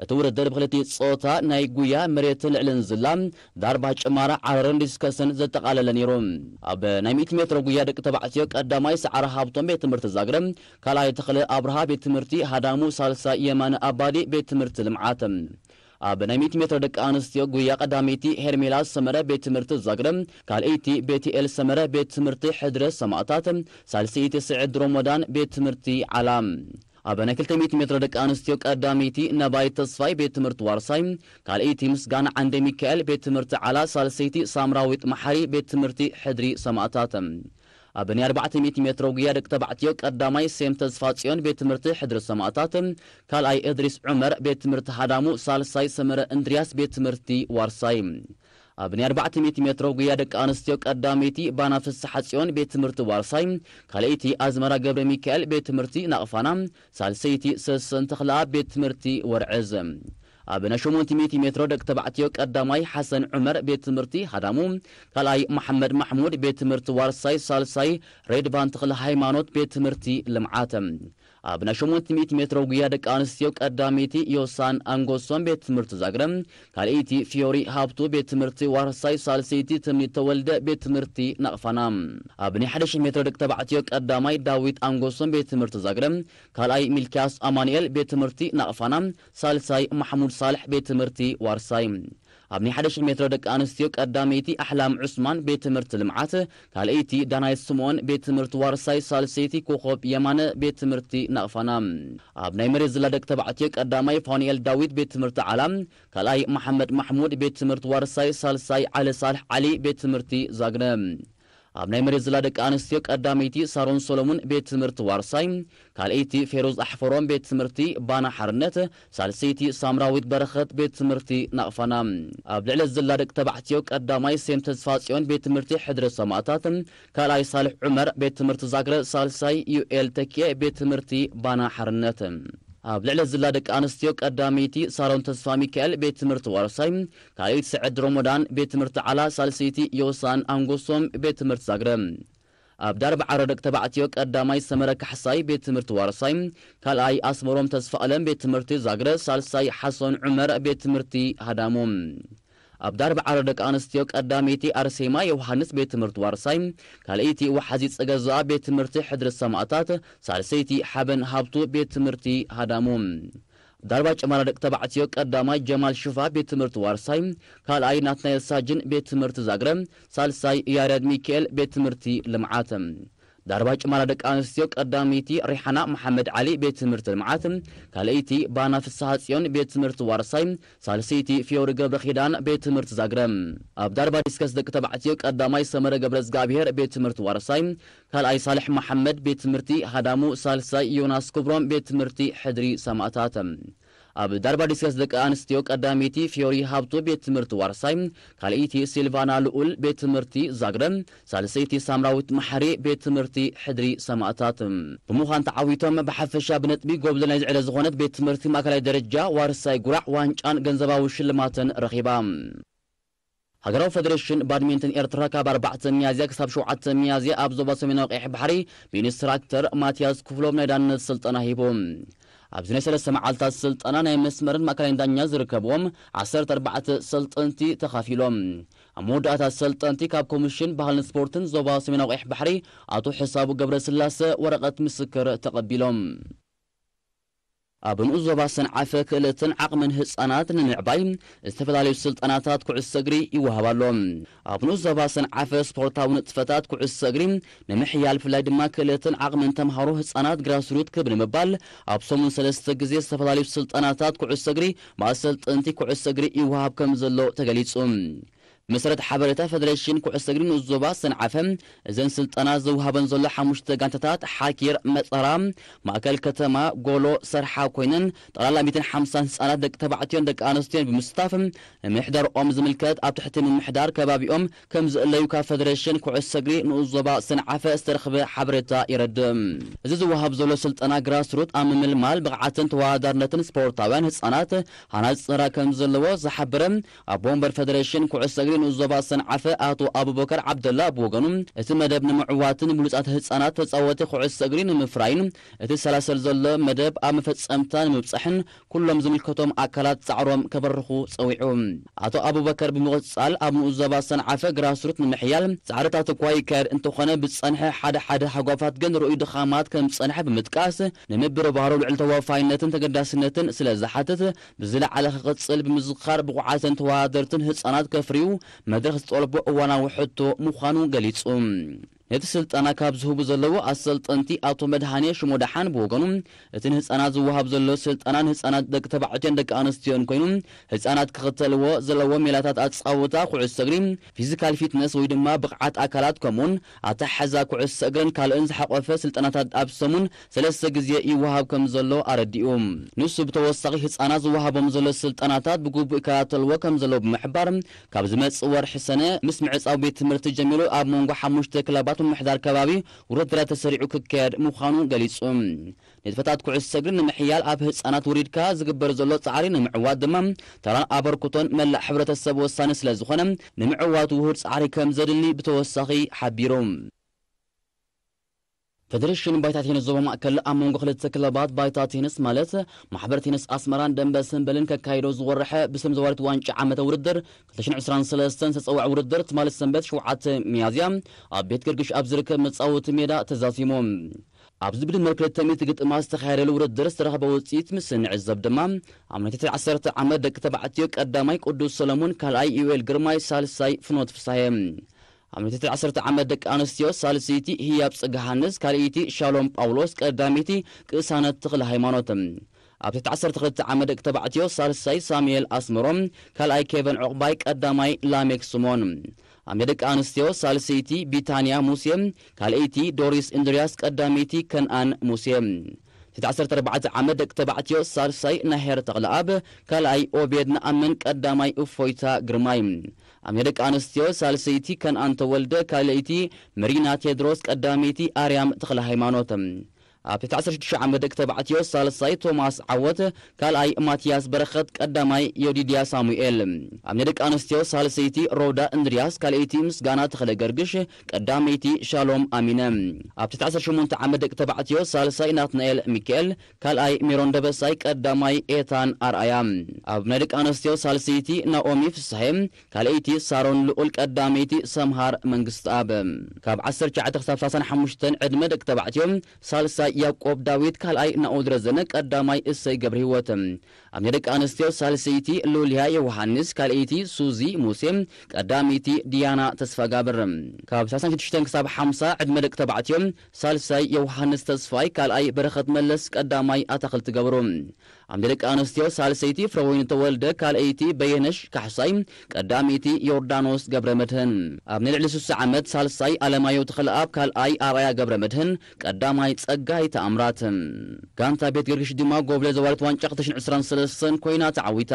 እቲ ውድድር ብክልቲኡ ጾታ ናይ ጉያ መሬትን ልዕልን ዝላ፣ ዳርባ ጭማራ ዓረርን ዲስከስን ዘጠቓለለ ነይሩ። ኣብ ናይ ሚእቲ ሜትሮ ጉያ ደቂ ተባዕትዮ ቀዳማይ ሰዓረ ሃብቶም ቤት ትምህርቲ ዛግረ፣ ካልኣይ ተኽለ ኣብርሃ ቤት ትምህርቲ ሃዳሙ፣ ሳልሳይ የማነ ኣባዲ ቤት ትምህርቲ ልምዓት። ኣብ ናይ ሚእቲ ሜትሮ ደቂ ኣንስትዮ ጉያ ቀዳመይቲ ሄርሜላ ሰመረ ቤት ትምህርቲ ዛግረ፣ ካልኣይቲ ቤትኤል ሰመረ ቤት ትምህርቲ ሕድረ ሰማእታት፣ ሳልሰይቲ ስዕድ ሮሞዳን ቤት ትምህርቲ ዓላ። ኣብ ናይ ክልተ ሚእቲ ሜትሮ ደቂ ኣንስትዮ ቀዳመይቲ ነባይ ተስፋይ ቤት ትምህርቲ ዋርሳይ፣ ካልኣይቲ ምስጋና ዓንደ ሚካኤል ቤት ትምህርቲ ዓላ፣ ሳልሰይቲ ሳምራዊት መሓሪ ቤት ትምህርቲ ሕድሪ ሰማእታት። ኣብ ናይ ኣርባዕተ ሚእቲ ሜትሮ ጉያ ደቂ ተባዕትዮ ቀዳማይ ሴም ተስፋ ጽዮን ቤት ትምህርቲ ሕድሪ ሰማእታት፣ ካልኣይ እድሪስ ዑመር ቤት ትምህርቲ ሃዳሙ፣ ሳልሳይ ሰመረ እንድርያስ ቤት ትምህርቲ ዋርሳይ። ኣብ ናይ ኣርባዕተ ሚእቲ ሜትሮ ጉያ ደቂ ኣንስትዮ ቀዳመይቲ ባና ፍስሓ ጽዮን ቤት ትምህርቲ ዋርሳይ፣ ካልኣይቲ ኣዝመራ ገብረ ሚካኤል ቤት ትምህርቲ ናቕፋና፣ ሳልሰይቲ ሰሰን ተኽለኣብ ቤት ትምህርቲ ወርዕዝ። ኣብ ናይ ሸሞንተ ሚእቲ ሜትሮ ደቂ ተባዕትዮ ቀዳማይ ሓሰን ዑመር ቤት ትምህርቲ ሃዳሙ፣ ካልኣይ መሓመድ ማሕሙድ ቤት ትምህርቲ ዋርሳይ፣ ሳልሳይ ሬድቫን ተኽለ ሃይማኖት ቤት ትምህርቲ ልምዓት። ኣብ ናይ ሸሞንተ ሚእቲ ሜትሮ ጉያ ደቂ ኣንስትዮ ቀዳመይቲ ዮሳን ኣንጎሶም ቤት ትምህርቲ ዛግረ፣ ካልኣይቲ ፊዮሪ ሃብቱ ቤት ትምህርቲ ዋርሳይ፣ ሳልሰይቲ ትምኒት ተወልደ ቤት ትምህርቲ ናቕፋና። ኣብ ናይ ሓደ ሺሕ ሜትሮ ደቂ ተባዕትዮ ቀዳማይ ዳዊት ኣንጎሶም ቤት ትምህርቲ ዛግረ፣ ካልኣይ ሚልኪያስ ኣማኑኤል ቤት ትምህርቲ ናቕፋና፣ ሳልሳይ ማሕሙድ ሳልሕ ቤት ትምህርቲ ዋርሳይ። ኣብ ናይ ሓደ ሺሕ ሜትሮ ደቂ ኣንስትዮ ቀዳመይቲ ኣሕላም ዑስማን ቤት ትምህርቲ ልምዓት፣ ካልኣይቲ ዳናይት ስምኦን ቤት ትምህርቲ ዋርሳይ፣ ሳልሰይቲ ኮኾብ የማነ ቤት ትምህርቲ ናቕፋና። ኣብ ናይ መሬት ዝላ ደቂ ተባዕትዮ ቀዳማይ ፋኑኤል ዳዊት ቤት ትምህርቲ ዓላ፣ ካልኣይ መሓመድ ማሕሙድ ቤት ትምህርቲ ዋርሳይ፣ ሳልሳይ ዓሊ ሳልሕ ዓሊ ቤት ትምህርቲ ዛግረ። ኣብ ናይ መሬት ዝላ ደቂ ኣንስትዮ ቀዳመይቲ ሳሮን ሰሎሙን ቤት ትምህርቲ ዋርሳይ፣ ካልኣይቲ ፌሮዝ ኣሕፈሮም ቤት ትምህርቲ ባና ሓርነት፣ ሳልሰይቲ ሳምራዊት በረኸት ቤት ትምህርቲ ናቕፋና። ኣብ ልዕሊ ዝላ ደቂ ተባዕትዮ ቀዳማይ ሴም ተስፋ ጽዮን ቤት ትምህርቲ ሕድረ ሰማእታት፣ ካልኣይ ሳልሕ ዑመር ቤት ትምህርቲ ዛግረ፣ ሳልሳይ ዩኤል ተኪኤ ቤት ትምህርቲ ባና ሓርነት። ኣብ ልዕሊ ዝላ ደቂ ኣንስትዮ ቀዳመይቲ ሳሮን ተስፋ ሚካኤል ቤት ትምህርቲ ዋርሳይ፣ ካልኣይቲ ስዕድ ሮሞዳን ቤት ትምህርቲ ዓላ፣ ሳልሰይቲ ዮሳን ኣንጎሶም ቤት ትምህርቲ ዛግረ። ኣብ ዳርባ ዓሮ ደቂ ተባዕትዮ ቀዳማይ ሰመረ ካሕሳይ ቤት ትምህርቲ ዋርሳይ፣ ካልኣይ ኣስመሮም ተስፋ ኣለም ቤት ትምህርቲ ዛግረ፣ ሳልሳይ ሓሶን ዑመር ቤት ትምህርቲ ሃዳሙ። ኣብ ዳርባ ዓሮ ደቂ ኣንስትዮ ቀዳመይቲ ኣርሴማ ዮሃንስ ቤት ትምህርቲ ዋርሳይ፣ ካልኣይቲ ወሓዚ ጸገዛ ቤት ትምህርቲ ሕድሪ ሰማእታት፣ ሳልሰይቲ ሓበን ሃብቱ ቤት ትምህርቲ ሃዳሙ። ዳርባ ጨማራ ደቂ ተባዕትዮ ቀዳማይ ጀማል ሽፋ ቤት ትምህርቲ ዋርሳይ፣ ካልኣይ ናትናኤል ሳጅን ቤት ትምህርቲ ዛግረ፣ ሳልሳይ ያሬድ ሚካኤል ቤት ትምህርቲ ልምዓት። ዳርባ ጭማራ ደቂ ኣንስትዮ ቀዳመይቲ ሪሓና መሓመድ ዓሊ ቤት ትምህርቲ ልምዓት፣ ካልኣይቲ ባና ፍስሃ ጽዮን ቤት ትምህርቲ ዋርሳይ፣ ሳልሰይቲ ፊዮሪ ገብረ ኪዳን ቤት ትምህርቲ ዛግረ። ኣብ ዳርባ ዲስከስ ደቂ ተባዕትዮ ቀዳማይ ሰመረ ገብረ እግዚኣብሔር ቤት ትምህርቲ ዋርሳይ፣ ካልኣይ ሳልሕ መሓመድ ቤት ትምህርቲ ሃዳሙ፣ ሳልሳይ ዮናስ ክብሮም ቤት ትምህርቲ ሕድሪ ሰማእታት። ኣብ ዳርባ ዲስከስ ደቂ ኣንስትዮ ቀዳመይቲ ፊዮሪ ሃብቱ ቤት ትምህርቲ ዋርሳይ፣ ካልኣይቲ ሲልቫና ልኡል ቤት ትምህርቲ ዛግረ፣ ሳልሰይቲ ሳምራዊት መሓሪ ቤት ትምህርቲ ሕድሪ ሰማእታት ብምዃን ተዓዊቶም ብሓፈሻ ብነጥቢ ጎብለል ናይ ዝዕለ ዝኾነት ቤት ትምህርቲ ማእከላይ ደረጃ ዋርሳይ ጉራዕ ዋንጫን ገንዘባዊ ሽልማትን ረኺባ። ሃገራዊ ፈደሬሽን ባድሚንተን ኤርትራ ካብ ኣርባዕተ ሚያዝያ ክሳብ ሸውዓተ ሚያዝያ ኣብ ዞባ ሰሜናዊ ቀይሕ ባሕሪ ብኢንስትራክተር ማትያስ ክፍሎም ናይ ዳንነት ስልጠና ሂቡ። ኣብዚ ናይ ሰለስተ መዓልታት ስልጠና ናይ መስመርን ማእከላይን ዳኛ ዝርከብዎም ዓሰርተ ኣርባዕተ ሰልጠንቲ ተኻፊሎም። ኣብ መወዳእታ ሰልጠንቲ ካብ ኮሚሽን ባህልን ስፖርትን ዞባ ሰሜናዊ ቀይሕ ባሕሪ ኣቶ ሕሳቡ ገብረስላሰ ወረቐት ምስክር ተቐቢሎም። ኣብ ንኡስ ዞባ ሰንዓፈ ክእለትን ዓቕምን ህጻናት ንምዕባይ ዝተፈላለዩ ስልጠናታት ኩዕሶ እግሪ ይወሃብ ኣሎ። ኣብ ንኡስ ዞባ ሰንዓፈ ስፖርታዊ ንጥፈታት ኩዕሶ እግሪ ንምሕያል፣ ብፍላይ ድማ ክእለትን ዓቕምን ተምሃሮ ህጻናት ግራስሩት ክብ ንምባል ኣብ ሰሙን ሰለስተ ግዜ ዝተፈላለዩ ስልጠናታት ኩዕሶ እግሪ ብኣሰልጠንቲ ኩዕሶ እግሪ ይወሃብ ከም ዘሎ ተገሊጹ። ብመሰረት ሓበሬታ ፈደሬሽን ኩዕሶ እግሪ ንኡስ ዞባ ሰንዓፈ፣ እዘን ስልጠና ዝወሃበን ዘሎ ሓሙሽተ ጋንታታት ሓኪር፣ መጠራ፣ ማእከል ከተማ፣ ጎሎ፣ ሰርሓ ኮይነን፣ ጠቕላላ ሚእትን ሓምሳን ህጻናት ደቂ ተባዕትዮን ደቂ ኣንስትዮን ብምስታፍ፣ ንምሕዳርኦም ዝምልከት ኣብ ትሕቲ ምምሕዳር ከባቢኦም ከም ዝእለዩ ካብ ፈደሬሽን ኩዕሶ እግሪ ንኡስ ዞባ ሰንዓፈ ዝተረኽበ ሓበሬታ የረድእ። እዚ ዝወሃብ ዘሎ ስልጠና ግራስሩት ኣብ ምምልማል ብቕዓትን ተወዳዳርነትን ስፖርታውያን ህጻናት ሃናጺ ጽራ ከም ዘለዎ ዝሓበረ ኣቦ ወንበር ፈደሬሽን ኩዕሶ እግሪ ንኡስ ዞባ ሰንዓፈ ኣቶ ኣቡበከር ዓብደላ ብወገኑ፣ እቲ መደብ ንምዕዋትን ብሉጻት ህጻናት ተጻወቲ ኩዕሶ እግሪ ንምፍራይን እቲ ዝሰላሰል ዘሎ መደብ ኣብ መፈጸምታ ንምብጻሕን ኩሎም ዝምልከቶም ኣካላት ጻዕሮም ከበርኹ ጸዊዑ። ኣቶ ኣቡበከር ብምቕጻል፣ ኣብ ንኡስ ዞባ ሰንዓፈ ግራስሩት ንምሕያል ጻዕርታት እኳ ይካየድ እንተኾነ፣ ብዝጸንሐ ሓደ ሓደ ሃጓፋት ግን ርኡይ ድኻማት ከም ዝጸንሐ ብምጥቃስ፣ ንምብርባሩ ልዑል ተዋፋይነትን ተገዳስነትን ስለ ዝሓትት፣ ብዝለዓለ ክቕጽል ብምዝኻር፣ ብቑዓትን ተወዳደርትን ህጻናት ከፍርዩ መድረኽ ዝጠልቦ እዋናዊ ሕቶ ምዃኑ ገሊጹ። ነቲ ስልጠና ካብ ዝህቡ ዘለዉ ኣሰልጠንቲ ኣቶ መድሃኔ ሽሞዳሓን ብወገኑ፣ እቲ ንህጻናት ዝወሃብ ዘሎ ስልጠና ንህጻናት ደቂ ተባዕትዮን ደቂ ኣንስትዮን ኮይኑ፣ ህጻናት ክኽተልዎ ዘለዎ ሜላታት ኣጻውታ፣ ኩዕሶ እግሪ፣ ፊዚካል ፊትነስ ወይ ድማ ብቕዓት ኣካላት፣ ከምኡውን ኣተሓሕዛ ኩዕሶ እግርን ካልእን ዝሓቖፈ ስልጠናታት ኣብ ሰሙን ሰለስተ ግዜ ይወሃብ ከም ዘሎ ኣረዲኡ። ንሱ ብተወሳኺ ህጻናት ዝወሃቦም ዘሎ ስልጠናታት ብግቡእ ይከታተልዎ ከም ዘለዉ ብምሕባር፣ ካብ ዝመጽእ ወርሒ ሰነ ምስ ምዕጻው ቤት ትምህርቲ ጀሚሩ ኣብ መንጎ ሓሙሽተ ክለባት ምምሕዳር ከባቢ ውድድራት ተሰሪዑ ክካየድ ምዃኑ ገሊጹ። ንጥፈታት ኩዕሶ እግሪ ንምሕያል ኣብ ህጻናት ውሪድካ ዝግበር ዘሎ ጻዕሪ ንምዕዋት ድማ ተራን ኣበርክቶን መላእ ሕብረተሰብ ወሳኒ ስለ ዝኾነ፣ ንምዕዋት ውሁድ ጻዕሪ ከም ዘድሊ ብተወሳኺ ሓቢሩ። ፈደሬሽን ባይታ ቴኒስ ዞባ ማእከል ኣብ መንጎ ክልተ ክለባት ባይታ ቴኒስ ማለት ማሕበር ቴኒስ ኣስመራን ደንበ ሰምበልን ከካይዶ ዝወርሐ ብስም ዘዋሪት ዋንጫ ዓመተ ውድድር ክልተ ሽሕን ዕስራን ሰለስተን ዝተጸውዐ ውድድር ትማሊ ሰንበት ሸውዓተ ሚያዝያ ኣብ ቤት ገርግሽ ኣብ ዝርከብ መጻወቲ ሜዳ ተዛዚሙ። ኣብዚ ብድምር ክልተ ሚእቲ ግጥማት ዝተኻየደሉ ውድድር ዝተረኸበ ውጽኢት ምስ እንዕዘብ ድማ፣ ኣብ ናይ ትሕቲ ዓሰርተ ዓመት ደቂ ተባዕትዮ ቀዳማይ ቅዱስ ሰለሙን፣ ካልኣይ ዩኤል ግርማይ፣ ሳልሳይ ፍኖት ፍሳሄ። ኣብ ናይ ትሕቲ ዓሰርተ ዓመት ደቂ ኣንስትዮ ሳልሰይቲ ህያብ ጽገ ሃንስ፣ ካልኣይቲ ሻሎም ጳውሎስ፣ ቀዳመይቲ ቅሳነት ተኽለ ሃይማኖት። ኣብ ትሕቲ ዓሰርተ ክልተ ዓመት ደቂ ተባዕትዮ ሳልሳይ ሳሙኤል ኣስመሮም፣ ካልኣይ ኬቨን ዑቕባይ፣ ቀዳማይ ላሜክ ስሞን። ኣብ ናይ ደቂ ኣንስትዮ ሳልሰይቲ ቢታንያ ሙሴ፣ ካልኣይቲ ዶሪስ እንድርያስ፣ ቀዳመይቲ ከንኣን ሙሴ። ትሕቲ ዓሰርተ ኣርባዕተ ዓመት ደቂ ተባዕትዮ ሳልሳይ ናሄር ተኽለኣብ፣ ካልኣይ ኦቤድ ነኣምን፣ ቀዳማይ እፎይታ ግርማይ። ኣብ ናይ ደቂ ኣንስትዮ ሳልሰይቲ ከንኣን ተወልደ፣ ካልኣይቲ መሪና ቴድሮስ፣ ቀዳመይቲ ኣርያም ተኽለ ሃይማኖት። ኣብ ትሕቲ ዓሰርተ ሽዱሽተ ዓመት ደቂ ተባዕትዮ ሳልሳይ ቶማስ ዓወት፣ ካልኣይ ማትያስ በረኸት፣ ቀዳማይ ዮዲድያ ሳሙኤል። ኣብ ናይ ደቂ ኣንስትዮ ሳልሰይቲ ሮዳ እንድርያስ፣ ካልኣይቲ ምስጋና ተኽለ ገርግሽ፣ ቀዳመይቲ ሻሎም ኣሚነ። ኣብ ትሕቲ ዓሰርተ ሸሞንተ ዓመት ደቂ ተባዕትዮ ሳልሳይ ናትናኤል ሚካኤል፣ ካልኣይ ሜሮን ደበሳይ፣ ቀዳማይ ኤታን ኣርኣያ። ኣብ ናይ ደቂ ኣንስትዮ ሳልሰይቲ ናኦሚ ፍስሃየ፣ ካልኣይቲ ሳሮን ልኡል፣ ቀዳመይቲ ሰምሃር መንግስትኣብ። ካብ ዓሰርተ ትሽዓተ ክሳብ ሰላሳን ሓሙሽተን ዕድመ ደቂ ተባዕትዮ ሳልሳይ ያዕቆብ ዳዊት፣ ካልኣይ ናኦድ ረዘነ፣ ቀዳማይ እሰይ ገብረ ህይወት። ኣብ ናይ ደቂ ኣንስትዮ ሳልሰይቲ ሉልያ ዮሃንስ፣ ካልኣይቲ ሱዚ ሙሴ፣ ቀዳመይቲ ዲያና ተስፋጋብር። ካብ ሰላሳን ሽዱሽተን ክሳብ ሓምሳ ዕድመ ደቂ ተባዕትዮ ሳልሳይ ዮሃንስ ተስፋይ፣ ካልኣይ በረኸት መለስ፣ ቀዳማይ ኣታኽልቲ ገብሩ። ኣብ ናይ ደቂ ኣንስትዮ ሳልሰይቲ ፍረወይኒ ተወልደ፣ ካልኣይቲ በየነሽ ካሕሳይ፣ ቀዳመይቲ ዮርዳኖስ ገብረ መድህን። ኣብ ናይ ልዕሊ ስሳ ዓመት ሳልሳይ ኣለማየሁ ተኽለኣብ፣ ካልኣይ ኣርኣያ ገብረ መድህን፣ ቀዳማይ ጸጋይ ተኣምራት። ጋንታ ቤት ገርግሽ ድማ ጎብለ ዘዋለት ዋንጫ ክልተ ሽሕን ዕስራን ሰለስተን ኮይና ተዓዊታ።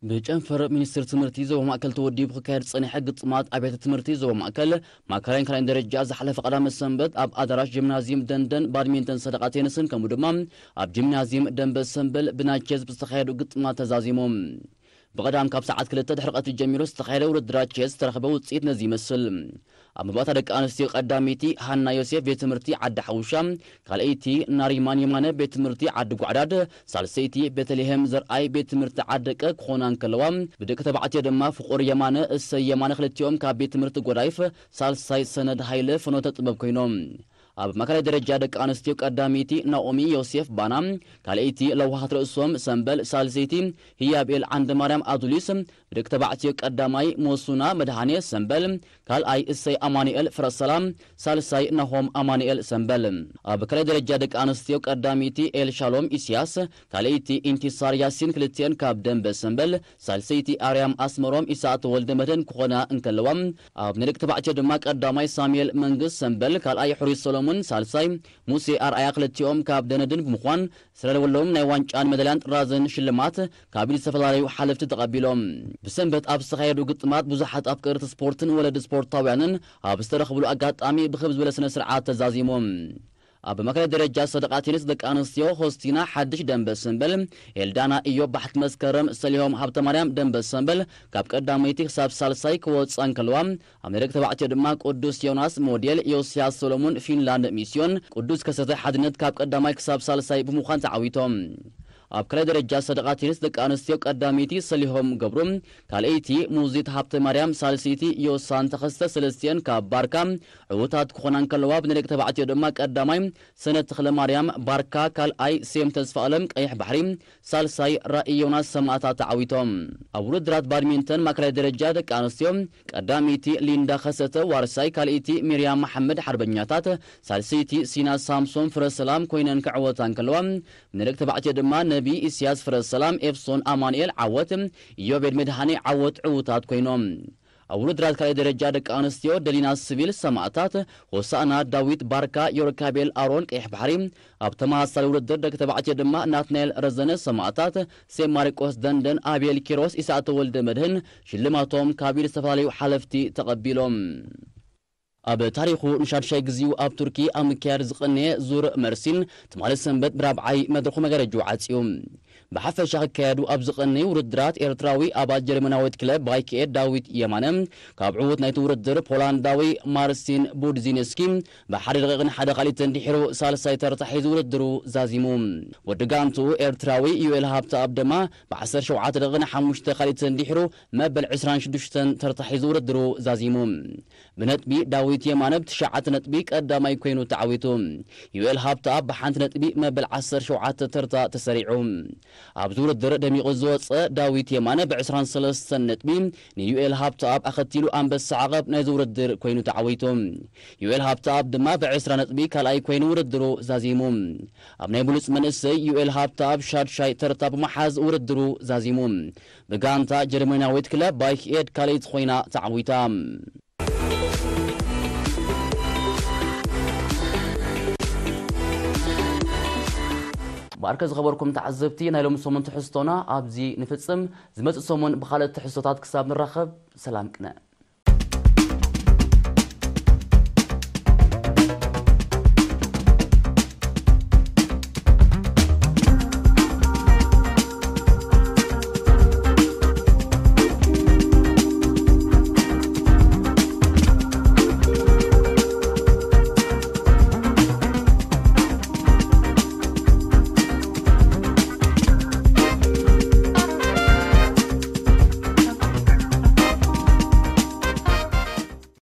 ብጨንፈር ሚኒስትሪ ትምህርቲ ዞባ ማእከል ተወዲቡ ክካየድ ዝጸንሐ ግጥማት ኣብያተ ትምህርቲ ዞባ ማእከል ማእከላይን ካልኣይን ደረጃ ዝሓለፈ ቀዳመ ሰንበት ኣብ ኣዳራሽ ጂምናዝየም ደንደን ባድሚንተን ሰደቓ ቴንስን ከምኡ ድማ ኣብ ጂምናዝየም ደንበ ሰምበል ብናይ ቼዝ ብዝተኻየዱ ግጥማት ተዛዚሞም። ብቐዳም ካብ ሰዓት ክልተ ድሕሪ ቀትሪ ጀሚሩ ዝተኻየደ ውድድራት ቼዝ ዝተረኽበ ውጽኢት ነዚ ይመስል። ኣብ መባእታ ደቂ ኣንስትዮ ቀዳመይቲ ሃና ዮሴፍ ቤት ትምህርቲ ዓዲ ሓውሻ፣ ካልኣይቲ ናሪማን የማነ ቤት ትምህርቲ ዓዲ ጓዕዳድ፣ ሳልሰይቲ ቤተልሔም ዘርኣይ ቤት ትምህርቲ ዓደቀ ክኾና እንከለዋ፣ ብደቂ ተባዕትዮ ድማ ፍቑር የማነ፣ እሰይ የማነ ክልቲኦም ካብ ቤት ትምህርቲ ጎዳይፍ፣ ሳልሳይ ሰነድ ሃይለ ፍኖተ ጥበብ ኮይኖም። ኣብ ማእከላይ ደረጃ ደቂ ኣንስትዮ ቀዳመይቲ ናኦሚ ዮሴፍ ባና፣ ካልኣይቲ ለዋሃት ርእሶም ሰምበል፣ ሳልሰይቲ ህያብኤል ዓንደ ማርያም ኣዱሊስ፣ ብደቂ ተባዕትዮ ቀዳማይ ሞሱና መድሃኔ ሰምበል፣ ካልኣይ እሰይ ኣማኑኤል ፍረሰላም፣ ሳልሳይ ናሆም ኣማኑኤል ሰምበል። ኣብ ካልኣይ ደረጃ ደቂ ኣንስትዮ ቀዳመይቲ ኤልሻሎም ኢስያስ፣ ካልኣይቲ ኢንቲሳር ያሲን ክልቲኤን ካብ ደንበ ሰምበል፣ ሳልሰይቲ ኣርያም ኣስመሮም ኢሳቅ ተወልደ መድህን ክኾና እንከለዋ፣ ኣብ ናይ ደቂ ተባዕትዮ ድማ ቀዳማይ ሳሙኤል መንግስ ሰምበል፣ ካልኣይ ሕሩይ ሰሎሞን፣ ሳልሳይ ሙሴ ኣርኣያ ክልቲኦም ካብ ደነድን ብምዃን ዝተዳለወሎም ናይ ዋንጫን መዳልያን ጥራዝን ሽልማት ካብ ኢድ ዝተፈላለዩ ሓለፍቲ ተቐቢሎም። ብሰንበት ኣብ ዝተኻየዱ ግጥማት ብዙሓት ኣፍቀርቲ ስፖርትን ወለዲ ስፖርታውያንን ኣብ ዝተረኽብሉ ኣጋጣሚ ብኽብ ዝበለ ስነ ስርዓት ተዛዚሞም። ኣብ ማእከላይ ደረጃ ሰደቓ ቴኒስ ደቂ ኣንስትዮ ሆስቲና ሓድሽ ደንበ ሰምበል፣ ኤልዳና ኢዮብ ባሕቲ መስከረም፣ ሰሊሆም ሃብተማርያም ደንበ ሰምበል ካብ ቀዳመይቲ ክሳብ ሳልሳይ ክወጻ እንከለዋ፣ ኣብ ናይ ደቂ ተባዕትዮ ድማ ቅዱስ ዮናስ ሞዴል፣ ዮስያስ ሰሎሞን ፊንላንድ ሚስዮን፣ ቅዱስ ከሰተ ሓድነት ካብ ቀዳማይ ክሳብ ሳልሳይ ብምዃን ተዓዊቶም። ኣብ ካልኣይ ደረጃ ሰደቓ ቴኒስ ደቂ ኣንስትዮ ቀዳመይቲ ሰሊሆም ገብሩ፣ ካልኣይቲ ሙዚት ሃብተ ማርያም፣ ሳልሰይቲ ዮሳን ተኸስተ ሰለስቲኤን ካብ ባርካ ዕዉታት ክኾና እንከለዋ፣ ብናይ ደቂ ተባዕትዮ ድማ ቀዳማይ ሰነት ተኽለ ማርያም ባርካ፣ ካልኣይ ሴም ተስፋ ኣለም ቀይሕ ባሕሪ፣ ሳልሳይ ራእይ ዮናስ ሰማእታት ተዓዊቶም። ኣብ ውድድራት ባድሚንተን ማእከላይ ደረጃ ደቂ ኣንስትዮ ቀዳመይቲ ሊንዳ ከሰተ ዋርሳይ፣ ካልኣይቲ ሚርያም መሓመድ ሓርበኛታት፣ ሳልሰይቲ ሲና ሳምሶን ፍረ ሰላም ኮይነን ክዕወታ እንከለዋ፣ ንደቂ ተባዕትዮ ድማ ነቢ ኢስያስ ፍረ ሰላም፣ ኤፍሶን ኣማኑኤል ዓወት፣ ኢዮቤድ መድሃኔ ዓወት ዕዉታት ኮይኖም። ኣብ ውድድራት ካልኣይ ደረጃ ደቂ ኣንስትዮ ደሊና ስቢል ሰማእታት፣ ሆሳእና ዳዊት ባርካ፣ ዮርካቤል ኣሮን ቀይሕ ባሕሪ፣ ኣብ ተመሳሳሊ ውድድር ደቂ ተባዕትዮ ድማ ናትናኤል ረዘነ ሰማእታት፣ ሴም ማሪቆስ ደንደን፣ ኣቤል ኪሮስ፣ ኢሳቅ ተወልደ መድህን ሽልማቶም ካብ ኢድ ዝተፈላለዩ ሓለፍቲ ተቐቢሎም። ኣብ ታሪኹ ንሻድሻይ ግዜኡ ኣብ ቱርኪ ኣብ ምክያድ ዝቐነየ ዙር መርሲን ትማሊ ሰንበት ብራብዓይ መድረኹ መጋረጅኡ ዓጽዩ። ብሓፈሻ ክካየዱ ኣብ ዝቐነዩ ውድድራት ኤርትራዊ ኣባል ጀርመናዊት ክለብ ባይክኤድ ዳዊት የማነ ካብ ዕዉት ናይቲ ውድድር ፖላንዳዊ ማርሲን ቡድዚንስኪ ብሓደ ደቂቕን ሓደ ካልኢትን ድሒሩ ሳልሳይ ተርታ ሒዙ ውድድሩ ዛዚሙ። ወዲ ጋንቱ ኤርትራዊ ዩኤል ሃብተኣብ ድማ ብ ዓሰርተ ሸውዓተ ደቂቕን ሓሙሽተ ካልኢትን ድሒሩ መበል ዕስራን ሽዱሽተን ተርታ ሒዙ ውድድሩ ዛዚሙ። ብነጥቢ ዳዊት የማነ ብትሽዓተ ነጥቢ ቀዳማይ ኮይኑ ተዓዊቱ። ዩኤል ሃብተኣብ ብሓንቲ ነጥቢ መበል ዓሰርተ ሸውዓተ ተርታ ተሰሪዑ። ኣብዚ ውድድር ደሚቑ ዝወጸ ዳዊት የማነ ብ ዕስራን ሰለስተን ነጥቢ ንዩኤል ሃብተኣብ ኣኸቲሉ ኣንበሳ ዓቐብ ናይዚ ውድድር ኮይኑ ተዓዊቱ። ዩኤል ሃብተኣብ ድማ ብ ዕስራ ነጥቢ ካልኣይ ኮይኑ ውድድሩ ዛዚሙ። ኣብ ናይ ብሉጽ መንእሰይ ዩኤል ሃብተኣብ ሻድሻይ ተርታ ብምሓዝ ውድድሩ ዛዚሙ። ብጋንታ ጀርመናዊት ክለብ ባይክ ኤድ ካልኣይቲ ኮይና ተዓዊታ። እምበኣርከ ዝኸበርኩም ተዓዘብቲ፣ ናይ ሎሚ ሰሙን ትሕዝቶና ኣብዚ ንፍጽም። ዝመጽእ ሰሙን ብኻልኦት ትሕዝቶታት ክሳብ ንራኸብ፣ ሰላም ቅነ።